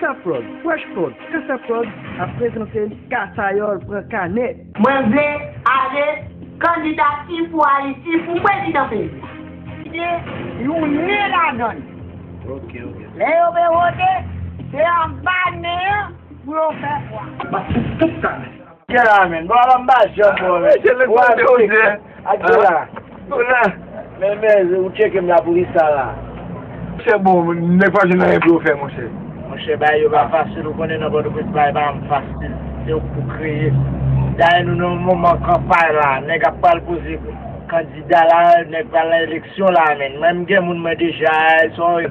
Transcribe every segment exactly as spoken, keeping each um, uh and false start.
Saprod, Fresh Prod, Kasa Prod ap prezante Kasayòl pran kanè. Mwen vle ale kandidati pou Ayiti pou prezidan peyi a. Mete yon nen ladan l. Lè yo vle vote, se anba nen an pou yo fè fwa. M ap fout tout sa nèt. Kè la menm. Bon, ala m pa janm bon menm. Ou a tcheke ak de la. Men men ou tcheke m la pou kisa la? Monchè, bon, nèg pa jwenn anyen pou yo fè, monchè. Monchè, bagay yo pa fasil. Ou konnen nan Pòtoprens bagay pa janm fasil. Se ou k pou kreye. Dayè nou nan yon moman kanpay la. Nèg ap pral poze kandida la, nèg pral nan eleksyon la menm. Mwen m gen moun mwen deja. Sa w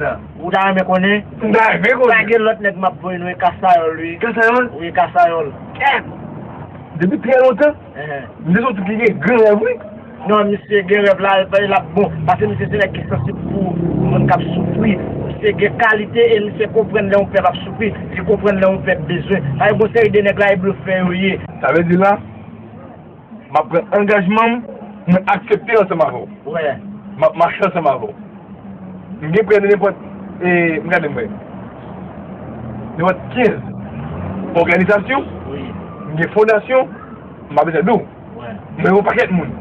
ta renmen konnen? M ta renmen konnen. Pa gen lòt nèg m ap voye non, e Kasayòl wi. Kasayòl? Wi, Kasayòl. Kèt! Depi trè lontan, m te santi ki gen gran rèv wi. Non, misye gen rèv la, l ap bon. Paske misye se nèg ki sansib pou moun k ap soufri. Misye gen kalite e misye konprann lè yon pèp ap soufri, li konprann lè yon pèp bezwen. Pa gen yon seri de nèg la, e blofè yo ye. Sa vle di la, m ap pran angajman m, mwen aksepte ansanm avè w. Wè. M ap mache ansanm avè w. M gen prè de nenpòt, e, m gade m wè. Nenpòt kenz òganizasyon, m gen fondasyon, m pa bezwen di w. Mwen yon pakèt moun.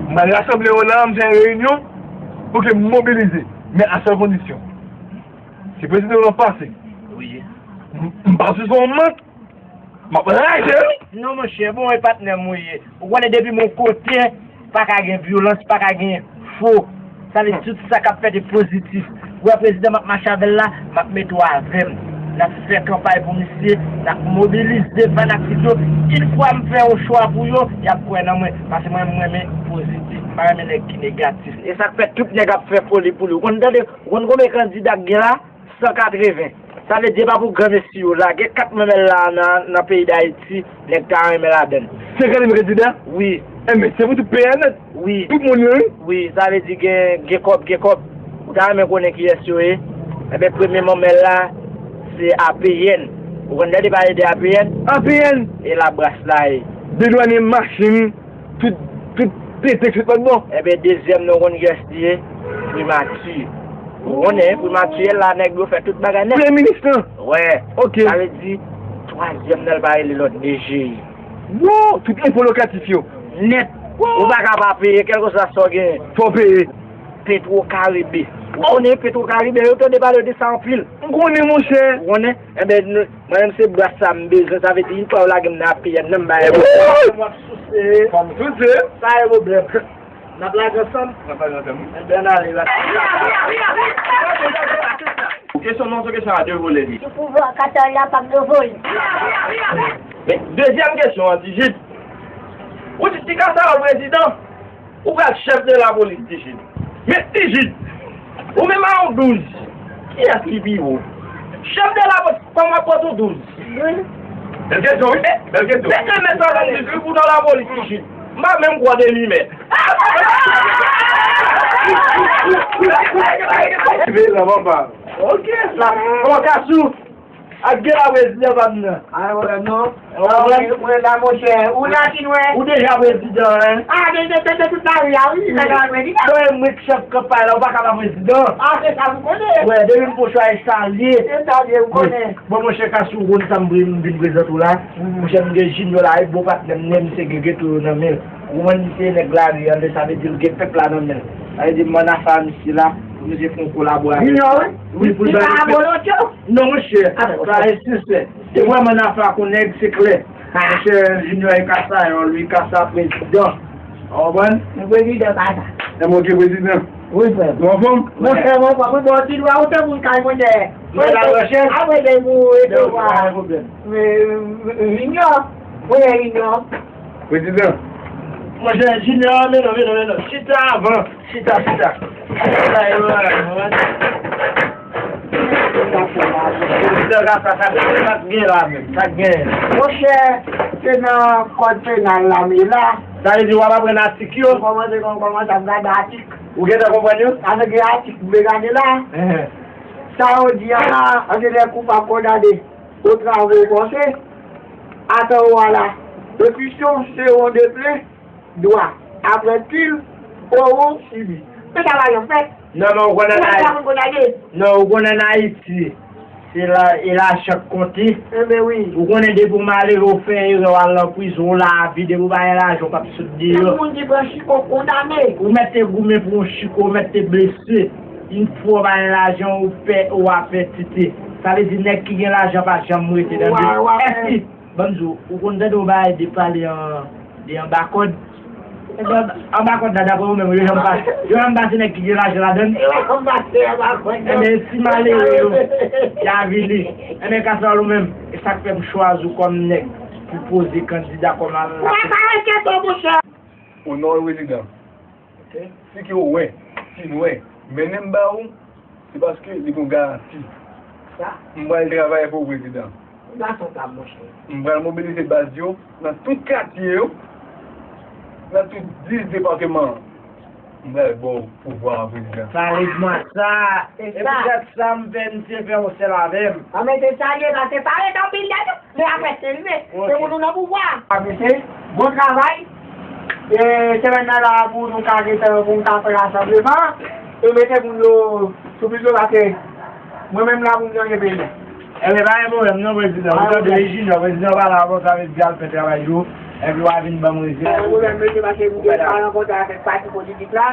M al rasanble yo la, m fè yon reyinyon pou ke m mobilize. Men a sèl kondisyon. Si prezidan an pase, m, m pase sou yon mank, m ap raje wi. Non, monchè, bon, e patnè m ou ye. Ou konnen depi m yon kote, pa ka gen vyolans, pa ka gen fo. Sa vle di tout sa k ap fèt e pozitif. Ou wè prezidan m ap mache avè l la, m ap mete w avè m. N ap fè kanpay pou misye, n ap mobilize fanatik yo. Yon fwa m fè yon chwa pou yo, y ap kwè nan mwen. Paske mwen, m renmen pozitif, m pa renmen nèg ki negatif. E sa k fè tout nèg ap fè foli pou li. Ou konn tande, ou konn konbyen kandida k gen la? San katreven. Sa vle di e pa pou granmesi yo la. Gen kat manmèl la nan, nan peyi Dayiti, nèg ta renmen ladann. San katreven kandida? Wi. Enben, se pou tout peyi a nèt. Wi. Tout moun yo, wi. Wi, sa vle di gen, gen kòb, gen kòb. Ou ta renmen konnen kiyès yo ye? Enben, premye manmèl la, se A P N. Ou konn tande pale de A P N? A P N! E Labras la ye. Dedwanye machin. Tout, tout tete, tout lòt bò. Enben, dezyèm nan, ou konn kiyès li ye? Primati. Ou konnen, primati la, nèg yo fè tout bagay nèt. Premye minis lan? Wè. Ok. Sa vle di, twazyèm nan, l pa rele lòt D G. Wo! Tout enpo lokatif yo. Nèt. Ou pa ka pa peye, kèlkeswa sa w genyen. Fò w peye. Petwo Karibe. Ou konnen Petwo Karibe, yo tande pale de sa anpil. M konnen, monchè. Ou konnen? Enben, nou, mwen menm se bras sa m bezwen, sa vle di, yon fwa yo lage m nan A P N nan, m bay. Fò m souse. Fò m souse. Pa gen pwoblèm. N ap lage ansanm? N ap lage ansanm. Enben, n ale la. Kesyon non, se kesyon a de vole li. Sou pouvwa Katay la, p ap de vole. Men, dezyèm kesyon an, Tijid. Ou di, si Kasayòl prezidan, ou pral chèf de lapolis, Tijid. Men Tijid, ou menm a yon douz, kiyès ki pi wo? Chèf de lapolis, kòman w ap pran yon douz? Bèl kesyon, wi. Bèl kesyon. Mete men sa nan douz, wi, pou nan lapolis, Tijid. M pa menm kwè w demi mèt. Veye la, papa. Ok, la. Kòman Kasou? Ak gen la prezidan pa m nan. A, wè, non. Wè, wè. Mwen la, monchè. Ou la, Chinwè. Ou deja prezidan, en. A, de, de, de, de tout lari a, wi, li deja prezidan. Mwen, mwen k chèf kanpay la, ou pa ka pa prezidan. A, se sa m konnen. Wè, depi m pran chwa e salye. Se salye, ou konnen. Bon, monchè, Kasou, ou konn sa m vin, m vin prezante w la. Monchè, m gen Junior la, e bon patnè m, men misye gen geto yo nan men l. Ou konprann, misye nèg lari an, sa vle di l gen pèp la nan men l. Sa vle di m ann afè a misye la, pou misye fè yon kolaborasyon. Junior, wi. Wi, pou l bay respè. Non, monchè, sa e sensè. Se vrèman nan afè ak yon nèg, se klè. Monchè, Junior e Kasayòl, wi, Kasa prezidan. Ou konprann? Yon prezidan Kasa. Enben, ok, prezidan. Wi, frè. Ou anfòm? Monchè, mwen anfòm. Mwen bon, ti dwa, ou tankou yon kay mwen dèyè. Mwen la, monchè. Apre de pou ede w a. Pa gen pwoblèm. Junior. Mwen Junior. Prezidan. Monchè, Junior, men non, men non, men non. Chita avan. Chita, chita. Sa yo la, mwen. Prezidan Kasa, sa k gen la menm, sa k gen. Monchè, se nan kòd penal la m ye la. Sa vle di w ap aprann atik yo? M kòmanse, m kòmanse ap gade atik. Ou gentan konprann yo? Sa vle gen atik m vle gade la. Sa yo di a la, an se lè koupab kondane. Aux travaux forcés, à temps ou à la réclusion seront de plein droit, après qu'ils auront subi. Men sa pa janm fèt. Non, men ou konnen Ayiti. Non, ou konnen Ayiti. E la, e lajan k konte. Enben wi. Ou konnen depi w malere, w fè erè, w al nan prizon, w lavi, depi w pa gen lajan, w p ap sot deyò. Tout moun ki pran chiko kondane. Ou mèt te goumen pou yon chiko, ou mèt te blese. Yon fwa w pa gen lajan, ou pè, ou a pètite. Sa vle di nèg ki gen lajan pa janm rete nan de. Èske, ban m di w, ou konn tande yon bagay de pale an, de anba kòd? Anba kòd la, daprè ou menm, yo janm pase, yo janm pase nèg ki gen lajan ladan l? Yo janm pase anba kòd. Enben, si malere yo, y avili. Enben, Kasal ou menm, e sa k fè m chwazi w kòm nèg pou poze kandida kòm a la. Ou pa ka enkyete w, monchè. O non, prezidan. Si ke w wè, si n wè, mennen m ba ou, se paske li gon garanti. Sa? M pral travay pou w, prezidan. Ou gason tab, monchè. M pral mobilize baz yo nan tout katye yo, nan tout dis depatman an. M pral ba w pouvwa a, prezidan. Pale m sa. E poutèt sa m fè misye fè yon sèl avè m. Anben se sa l ye, paske pa ret anpil dèt. Men apre se rive, se pou nou nan pouvwa. A mesye, bon travay. E semèn nan la pou nou ka gentan, pou nou ka fè rasanbleman. E mete moun yo sou pye yo, paske mwen menm la pou m chanje peyi. Enben pa gen pwoblèm non, prezidan. Ou tande e Junior, prezidan pa la ankò, sa vle di al fè travay yo. Epi w a vin ban m rezilta. Pa gen pwoblèm, mesye, paske m te pa rankontre avèk pati politik la.